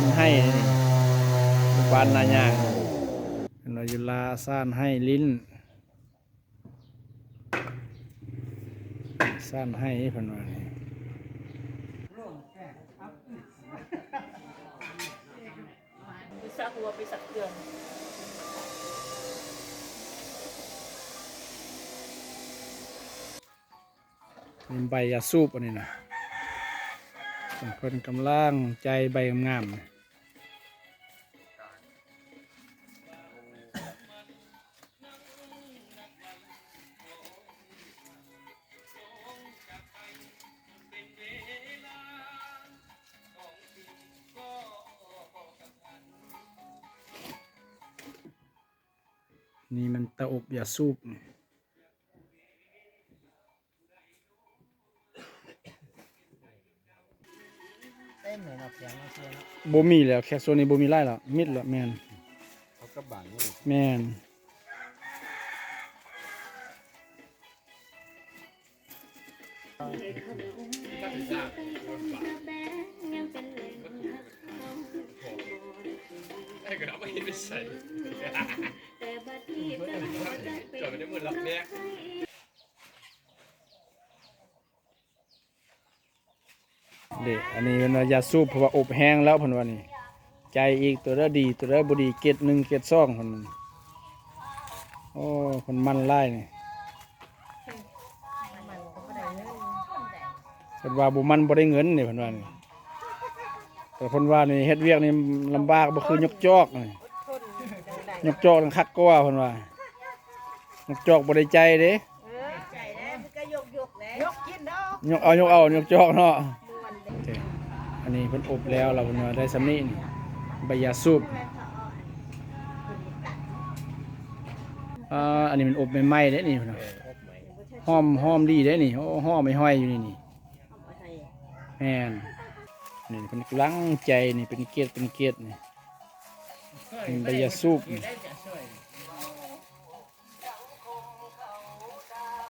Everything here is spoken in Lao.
ນໄຮ່ນີ້ ບ້ານນາຍາງ ເພິ່ນວ່າຢູ່ລາຊານໄຮ່ລິ້ນ ຊານໄຮ່ເພິ່ນວ່ານີ້. ໄປຊັກຫົວ ໄປຊັກເຄື່ອງ ນີ້ໃບຢາສູບອັນນີ້ນະ ເພິ່ນກຳລັງໃຈໃບງາມໆ. ນີ້ມັນເຕົາອົບຢາສູບ. ເຕັມເລີຍເນາະ ແຂກເນາະ ເຊື່ອເນາະ ບໍ່ມີແລ້ວ ແຂກໂຊນນີ້ບໍ່ມີຫຼາຍແລ້ວ ມິດແລ້ວ ແມ່ນ ເຂົາກັບບ້ານນີ້ ແມ່ນ. ເດ້ ອັນນີ້ເພິ່ນວ່າຢ່າສູບ ເພາະວ່າອົບແຫ້ງແລ້ວ ເພິ່ນວ່ານີ້ ໃຈອີກ ຕົວໃດດີ ຕົວໃດບໍ່ດີ ເກຣດໜຶ່ງ ເກຣດສອງ ເພິ່ນ ໂອ້ ເພິ່ນໝັ່ນຫຼາຍນີ້ ເພິ່ນວ່າບໍ່ໝັ່ນບໍ່ໄດ້ເງິນນີ້ ເພິ່ນວ່ານີ້ ແຕ່ເພິ່ນວ່ານີ້ເຮັດວຽກນີ້ລຳບາກ ບໍ່ຄືຍົກຈອກນີ້ ຍົກຈອກນັ້ນຄັກກວ່າ ເພິ່ນວ່າ ຍົກຈອກບໍ່ໄດ້ໃຈເດ້. ເອີ ໃຈແລ້ວ ມັນກໍຍົກໆແຫຼະ ຍົກກິນເນາະ ຍົກເອົາ ຍົກເອົາ ຍົກຈອກເນາະ ມ່ວນເດ້. ອັນນີ້ເພິ່ນອົບແລ້ວ ແລ້ວເພິ່ນວ່າໄດ້ສ່ຳນີ້ນີ້ ໃບຢາສູບ. ອ່າ ອັນນີ້ມັນອົບໃໝ່ໆເດ້ນີ້ ຫອມ ຫອມດີເດ້ນີ້ ໂອ້ ຫອມຫອຍຢູ່ນີ້ນີ້ ແມ່ນ ນີ້ເພິ່ນກຳລັງໃຈນີ້ ເປັນເກດ ເປັນເກດນີ້ ເປັນໃບຢາສູບນີ້.